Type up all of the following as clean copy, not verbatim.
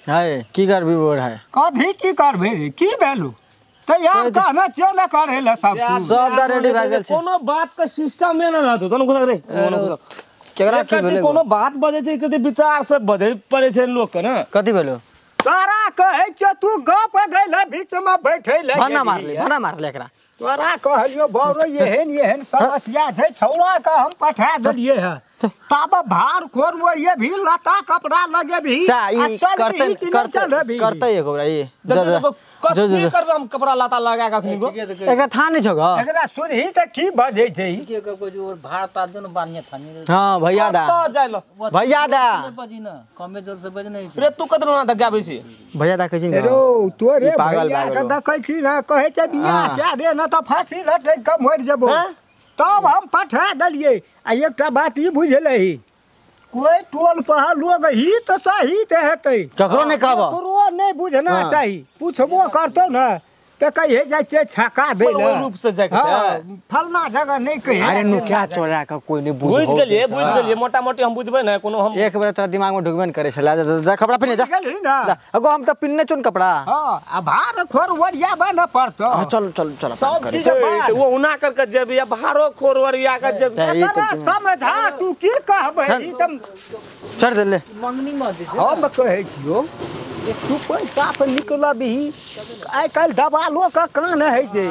है की करबी बोर है कथी की करबे रे की भेलू तैयार कहना छियो ना करे ले सब सब रेडी भए गेल छै कोनो बात के सिस्टम में न रहतो तन घुसक रे कोनो घुसक केकरा की भेलै कोनो बात बजै छै कते विचार से बजै पड़ै छै लोक के ना कथी भेलो तोरा कहै छ तू गप गइले बीच में बैठै ले भना मारले एकरा तोरा कहलियो बौरो एहन एहन समस्या छै छौड़ा के हम पठा देलिए है तब भार खोर वो ये भी लता कपड़ा लगे भी करते करते करते एगो ई जा जा कथी करब हम कपड़ा लता लगा के अखनी गो एकरा था नहीं छौ एकरा सुनही त की बजै छै के को जो भार तार जो बानिया थानी हां भैया दा त जाइल भैया दा बजी ना कमे जोर से बज नहीं रे तू कतरो ना दगाबै छी भैया दा कहै छी रो तोरे पागल भैया के देखै छी ना कहै छै बियाह क्या दे ना त फांसी लटक के मर जेबो तब हम पठा देलिए आ एकटा बात ई बुझलही कोई टोल पर लोग ही तो सही ते हेतै ककरो नहीं कहबो ककरो नहीं बुझना चाही पूछबो करतो ना त कहे जाइ छै छका दै ले रूप से जाय के छै फलना जगह नहीं कहे अरे नुकिया चोरा के कोई नहीं बुझ बुझ गेलिए मोटा मोटी हम बुझबै ना कोनो हम एक बेर तोरा दिमाग में ढुकबे न करे छला जा कपड़ा पहिने जा ना अगो हम त पिन्ने छुन कपड़ा हां आ भार खोर ओरिया बन पड़तो हां चल चल चल सब चीज त वो उना कर के जेबी आ भारो खोर ओरिया के जेबी समझा तू की कहबै ई त छोड़ दे ले मंगनी मत दे हम कहै छियो चुप चाप निकलबही आइ काल्हि दबालो के कान है छै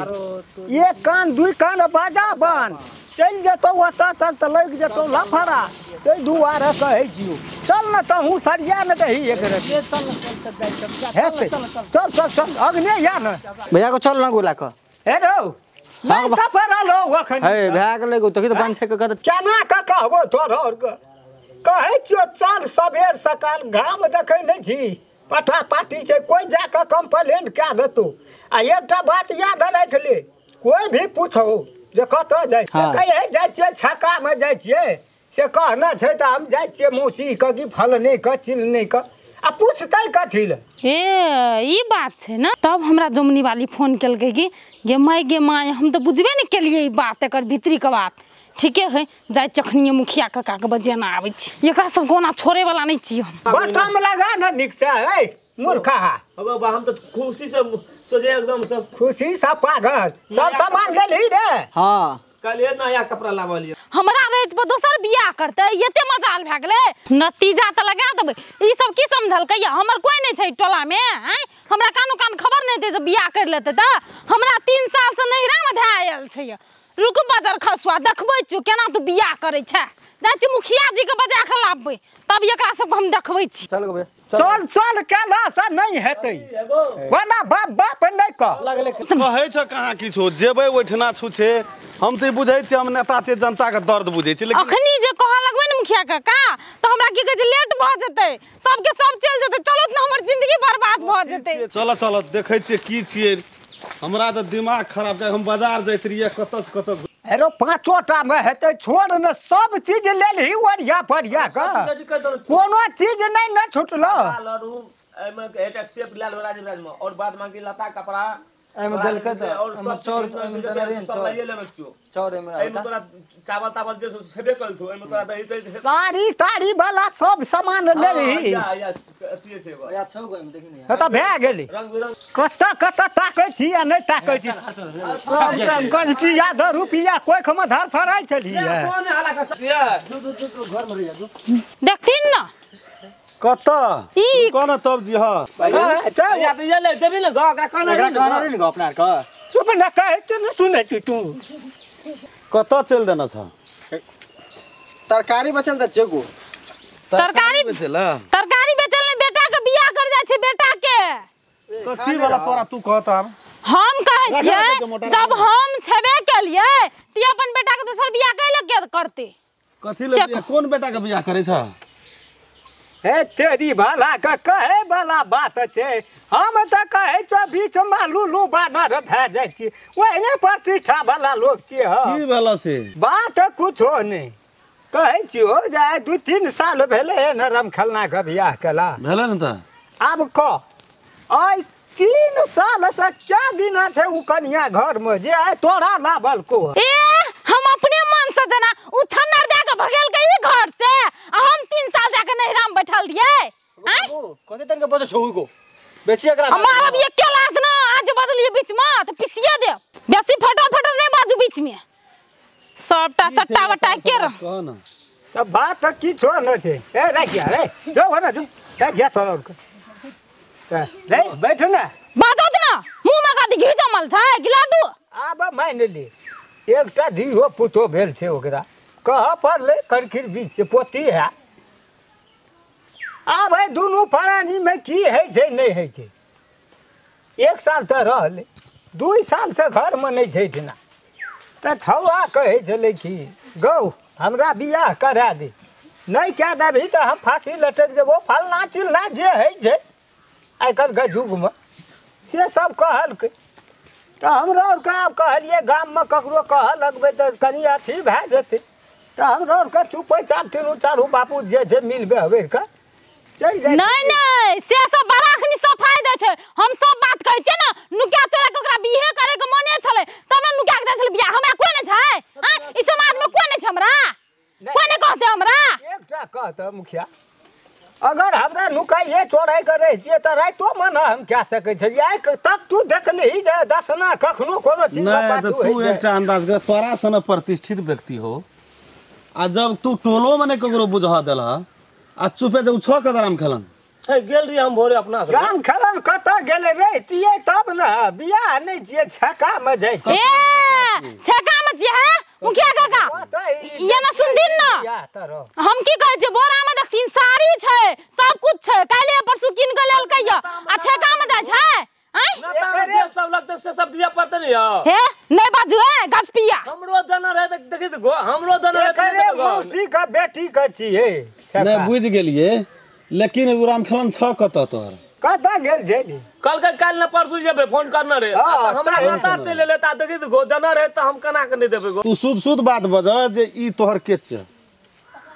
एक कान दुई कान बाजा बन चलि जेतौ ओतऽ तक तऽ लागि जेतौ लफड़ा ताहि दुआरे कहै छियौ चल ने तहूँ सरिया ने दही एक हेतै चल चल चल अग्ने या ने भैया को चल ना गोला के हे रौ नहि सफर रहलो अखन हे भए गेलै गो तखी तऽ बन छै के केना के कहबो तोरा आओर के कहै छियौ चल सबेर सकाल घाम देखै नहि छी पठा पाटी छै कोई जाके कंप्लेंट कए देतौ आ एकटा बात याद राखि ले कोई भी पूछो जे कतऽ जाइ कहे जाइ छियै छक्कामे जाइ छियै से कहना छै तऽ हम जाइ छियै मौसी के कि फलने के चिलने के आ पूछतै कथी ले ए ई बात छै ना तब हमरा जमुनी वाली फोन केलकै कि गे माय गे माय हम तऽ बुझबे नहि केलियै ई बात एकर भीतरी के बात ठीके है जाइ चखनिए मुखिया काका के बजेना आबै छी एकरा सब कोना छोड़े वाला नहीं छी हम बटम लगा ना निक से ए मूर्खा बाबा हम त खुशी से सोजे एकदम सब खुशी से पागल सब सामान लेलही रे हां काल्हे नया कपड़ा लावलिए हमरा रात पर दोसर बियाह करतै एते मजाल भए गेलै नतीजा त लगा देबै ई सब की समझलकै हमर कोई नहीं छै टोला में हैं हमरा कानो कान खबर नहीं दे जे बियाह कर लेतै त हमरा 3 साल से नहिरा में धए आयल छै रुक बदर खसुआ देखबै छियौ केना तू बियाह करै छै जाइ छी मुखिया जी के बजा के लाबबै तब एकरा सबके हम देखबै छी चल गो चल चल केला से नहीं हेतै वना बाप बाप नहीं कह कहै छ कहाँ किछो जेबै ओहिठिना छुछे हम तऽ बुझै छियै हम नेता छियै जनता के दर्द बुझै छियै लेकिन अखनी जे कहऽ लगबै ने मुखिया काका तऽ हमरा की कहै छै लेट भऽ जेतै सबके सब चलि जेतै चलू ने हमर जिंदगी बर्बाद भऽ जेतै चल चल देखै छियै की छियै हमरा तऽ दिमाग खराब छै हम बाजार जाइत रहियै कतऽ से कतऽ अरे पाँचोटा में हेतै छोड़ ने सब चीज लेलही ओरिया परिया के कोनो चीज नहीं न छुटलो लड्डू एमे एकटा सेब लाल राज में और बाद बाकी लता कपड़ा एमे देलकै त और सब चौर एमे देले सब लाइए लेने छियो चौर एमे एमे तोरा चावल तावल जे छेबे कल छौ एमे तोरा दही चै साड़ी ताड़ी वाला सब सामान लेलही या या अथी छै या छौ गो एमे देखि ने त भए गेलै रंग बिरंग कत कत ताकै छी आ नहि ताकै छी सब रुपया दो रुपया कोइ खमा धर फराइ छलियै कोन हाला के घर में रहिया देखथिन न कत ई कोन तब जी हां या त ये ले जेबी ने ग ओकरा कहने एकरा कहना रे ने अपना के चुप न कहै त न सुनै छी तू कत चल देना छ तरकारी बचल त चेगो तरकारी बेचल तरकारी बेचल ने बेटा के बियाह कर जाइ छै बेटा के कथी वाला तोरा तू कहत हम कहै छियै जब हम छेबे केलियै त अपन बेटा के दोसर बियाह कैले के करतै कथी ले कोन बेटा के बियाह करै छ हे तेरी भला के कहे वाला बात छै हम त कहै छौ बीच में लुलू बानर भए जाइ छी ओहने प्रतिष्ठा वाला लोग छियै हम की भेल से बात कुछो नहि कहै छियौ जे आइ 2-3 साल भेलै ने रमखेलना के बियाह केला भेलै ने त आब कह आइ 3 साल से क्या दिन छै उ कनिया घर में जे आइ तोरा लाबल को ए हम अपने मन से जना उ छन्नर दे के भगेल के ई घर से आ हम 3 साल जाके नहिरा में बैठल रहियै बाबू कोन कते तन के बजे छौ गो बेसी एकरा हमार अब ये के लात ना आज बदलिए बीच में त पिसिए दे बेसी फटा नहीं बाजू बीच में सबटा चट्टा बट्टा के कह ना त बात की छो न छे ए राखिया रे जो हो ना जो राखिया तोर के त रे बैठ ना बाजू ना मुंह में का घी जमल छै कि लड्डू आब मान ले एकटा धियो पुतो भेल छै ओकरा कह पड़लै करखिर बीच छै पोती है आब है दुनू प्राणीमे की होइ छै नहि होइ छै एक साल तऽ रहलै 2 साल से घरमे नहि छै ठिना तऽ छौआ कहै छलै कि गौ हमरा बियाह करा दे नहि कए देबही तऽ हम फाँसी लटकि जेबौ फलना चिलना जे होइ छै आइ काल्हिके युगमे से सब कहलकै तऽ हमरो आरके आब कहलियै गाममे ककरो कहऽ लगबै तऽ कनि अथी भए जेतै तऽ हमरो आरके चुपै चाप तीनू चारू बापू जे छै मिल बेहबरि कऽ चलि जाइ। नहीं नहीं से सब बड़ा अखनी सफाई दै छै हम सब बात कहै छियै ना नुका चोरा के ओकरा बिहे करे के मने छलै तब ने नुका के दै छलै बियाह हमरा कोइ नहि छै आँ ई समाज में कोइ नहि छै हमरा कोइ नहि कहतै हमरा एकटा कहतऽ मुखिया अगर हमरा नुकाइए चोराइ के रहितियै तऽ रातिओमे ने हम कए सकै छलियै आइ तक तू देखलिही जे दसना कखनो कोनो चीज नहीं तो तू एकटा अंदाज कर तोरा सन प्रतिष्ठित व्यक्ति हो आ जब तू टोलो में नहीं ककरो बुझा देलह आ चुपे जब छो के राम खेलन गेल रही हम भोरे अपना सब राम खेलन कतऽ गेलै रहितियै तब ने बियाह नहि छियै छक्कामे जाइ छै ए छक्कामे छियै है मुखिया काका ये ना सुनथिन ना हम की कहै छियै बोरा में देखथिन साड़ी छै सब कुछ छै काल्हि परसू कीन के लेलकै य आ छक्कामे जाइ छै आँय जे सब लगतै से सब दिया पड़तै ने यौ हे नहि बाजू ए गजपिया हमरो देना रहै तऽ देखी तऽ हमरो देना रहै मौसी के बेटी के छियै नहीं बुझ गेलियै लेकिन एगो राम खेलन छ कतऽ तोहर कतऽ गेल छै कहलकै काल्हि ने परसू जेबै फोन करने रहे हमरा पता चलि एलै तऽ देखी तऽ देना रहै तऽ हम केना के नहि देबै तू शुद्ध शुद्ध बात बजह जे ई तोहर के छै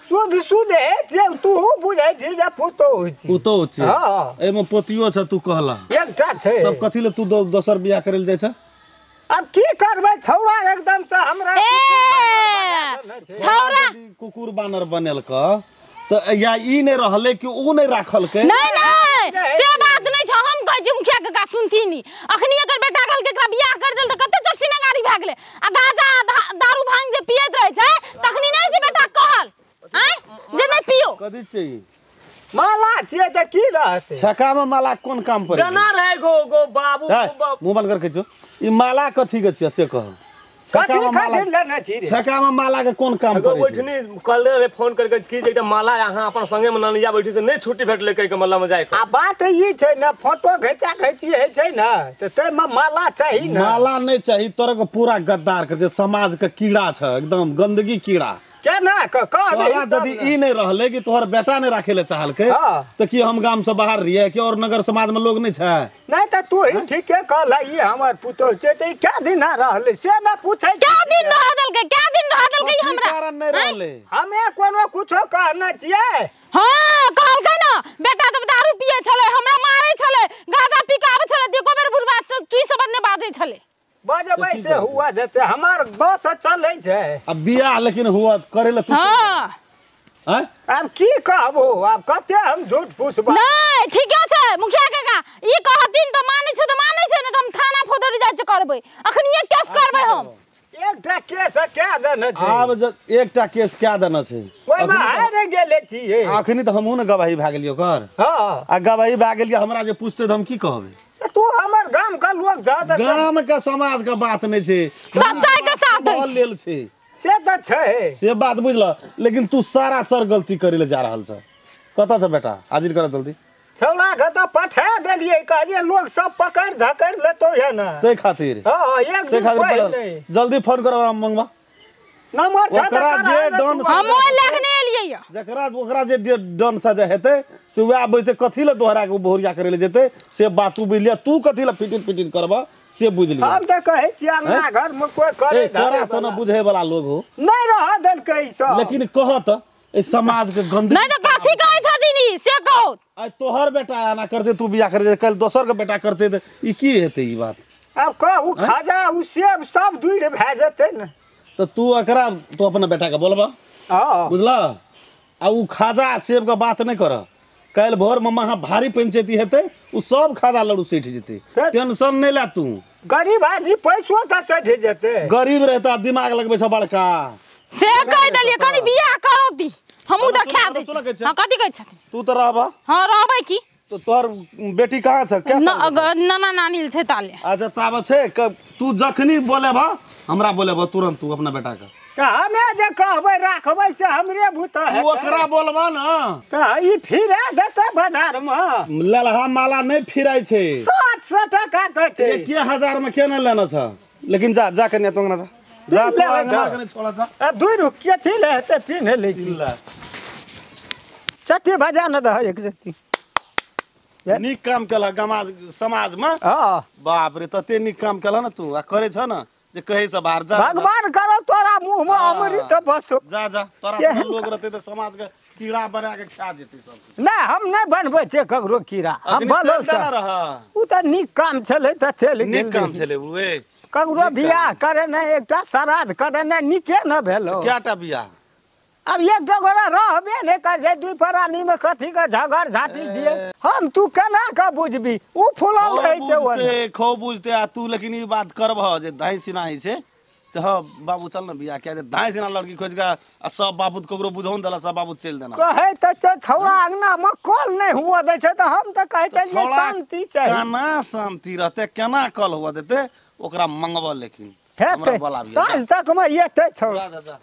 शुद्ध शुद्ध है जे तू बुझै छी जे पुतोहु छी पुतोहु छी हां एहिमे पोतियो छ तू कहला एकटा छै तब कथी ले तू दोसर बियाह करे ले जाइ छ अब की करबै छौड़ा एकदम से हमरा छौड़ा कुकुर बानर बनेलक त या ई नै रहलै कि ऊ नै राखलकै नहीं नहीं से बात नहीं छ हम कहै छी मुखिया काका सुनथिन अखनी एकर बेटा कहलकै एकरा बियाह कर देल त कते चोट गाड़ी भए गेलै आ गाजा दारू भांग जे पियैत रहै छै तखनी नहीं से बेटा कहल आँय जे नहीं पियो कथी छै माला छियै त की रहतै छक्का में माला कोन काम पड़ै देना रहे गो गो बाबू मुंह बंद कर के छौ ई माला कथी के छियै से कह छक्का में माला छक्का में माला के कोन काम पड़ै छै बैठनी कहले रे फोन करके की जे एकटा माला अहाँ अपन संगे में ननिया बैठी से नहीं छुट्टी भेटलै कहि के माला में जाय के आ बात ई छै ने फोटो घिचा घिची है छै ने त तै में माला चाही ने माला नहीं चाही तोरा के पूरा गद्दार के जे समाज के कीड़ा छै एकदम गंदगी कीड़ा केना के कह यदि ई नहीं रहलै कि तोहर बेटा नहीं राखे ले चाहलकै त की हम गाम से बाहर रहियै कि और नगर समाज में लोग नहीं छै नहीं त तू ही ठीके कहला ई हमर पुतोह छै त ई क्या दिन रहलै से ना पूछै क्या दिन रह देलकै क्या दिन रह देलकै हमरा कारण नहीं रहलै हमे कोनो कुछो कहना छियै हां कहलकै ना बेटा जब दारू पियै छलै हमरा मारै छलै गाजा पी के आबै छलै देखो बेर बुढ़बा चुई सब ने बाजै छलै बजबै से हुआ देते हमार बस चलै छै अब बियाह लेकिन हुआ करे ले तू हां हैं अब की कहबो अब कते हम झूठ फूसबा नहीं ठीके छै मुखिया काका ई कहथिन त मानै छै त मानै छै नै त हम थाना फौजदारी जाइ छै करबै अखनी एक केस करबै हम एकटा केस कए देने छै आब एकटा केस कए देने छै ओहिमे हारि गेले छियै अखनी त हमहूँ ने गवाही भए गेलियै ओकर हां आ गवाही भए गेलियै हमरा जे पूछतै त हम की कहबै तू हमर गाम के लोग जा गाम के समाज के बात नहीं छै सच्चाई के साथ दै लेल छै से त छै से बात बुझल लेकिन तू सारा सर गलती करे ले जा रहल छ कतऽ छ बेटा हाजिर कर जल्दी छौड़ा के त पठा देलियै कहलियै लोग सब पकड़ धकड़ लेतो है ना तै खातिर हां एक दिन पहिले जल्दी फोन कर हमरा मंगवा नंबर छ ओकरा जे डन हम ओइ लखने एलियै जकरा ओकरा जे डन सजा हेतै से वएह बैठे कथी ले दोहरा के बोहरिया करे ले जेतै से बात तू बुझलिया तू कथी ले फिटिन फिटिन करबा से बुझलिया हम त कहै छी अंगना घर में कोई करे तोरा सन बुझे वाला लोग हो नहीं रह देलकै सब लेकिन कहत ए समाज के गंदगी नहीं त कथी कहै छथिन ई से कहू आ तोहर बेटा एना करते तू बियाह करे कल दोसर के बेटा करते त ई की हेतै ई बात अब कहू खाजा उ सेब सब दूर भए जेतै ने त तू एकरा तू अपना बेटा के बोलबा हां बुझला आ उ खाजा सेब के बात नहीं कर काल्हि भोर में महा भारी पंचायती हेतै, उ सब खाजा लड़ू सठि जेतै। टेंशन नहीं ले तू। गरीब आदमी पैसो त सठि जेतै। गरीब रहता दिमाग लगबै छ बड़का। से कहि देलियै कनि बियाह करो दी, हमहूँ देखा दै छी। हां कथि कहै छथिन? तू त रहबा। हां रहबै की। तो तोहर बेटी कहाँ छ? नाना नानी छै ताले। अच्छा ताबे छै, तू जखनी बोलेबा हमरा बोलेबा तुरंत तू अपना बेटा के। त हमे जे कहबै राखबै से हमरे भूत है। ओकरा बोलबा ना त ई फिरा देतै बाजार में। ललहा माला नहीं फिराइ छै। 700 टका के छै। 1000 में केना लेना छ? लेकिन जा जा कन्या तो अंगना जा। जा तो अंगना कने छोड़ा जा। अब दूर रुक के थी ले ते पिन्ह लै छी। चट्टी बजा न दह एक रत्ती। नीक काम केला समाज में। हां बाप रे तते नीक काम केला ना तू, आ करे छ ना जे कहे से बाहर जा। भगवान करो तोरा मुंह में अमृत बसो। जा जा तोरा लोग रहते त समाज के कीड़ा बना के खा जेते सब। ना हम नहीं बनबै छै ककरो कीड़ा, हम बनल छ रह। उ त नीक काम छलै त चलि नीक काम छलै उए। ककरो बियाह करे नै, एकटा श्राद्ध करे नै, नीके न भेलो। केटा बियाह? अब एक गोरा रहबे नहीं कर जे दुई प्राणी में कथी के झगड़ झाटी छियै। हम तू केना के बुझबी? उ फुलल रहै छै ओने। खो बुझते आ तू, लेकिन ई बात करबह जे धाइ सिना होइ छै से ह बाबू चल न बियाह किया जे धाइ सिना लड़की खोज के आ सब बाबू ककरो बुझौन देला, सब बाबू चलि देना। कहै त छौड़ा अंगना में कल नहीं हुआ दै छै त हम त कहै छियै शांति चाही। केना शांति रहतै, केना कल हुआ देतै ओकरा मंगब, लेकिन हमरा बोलाबी साँझ तक में एतै छौड़ा। जा जा।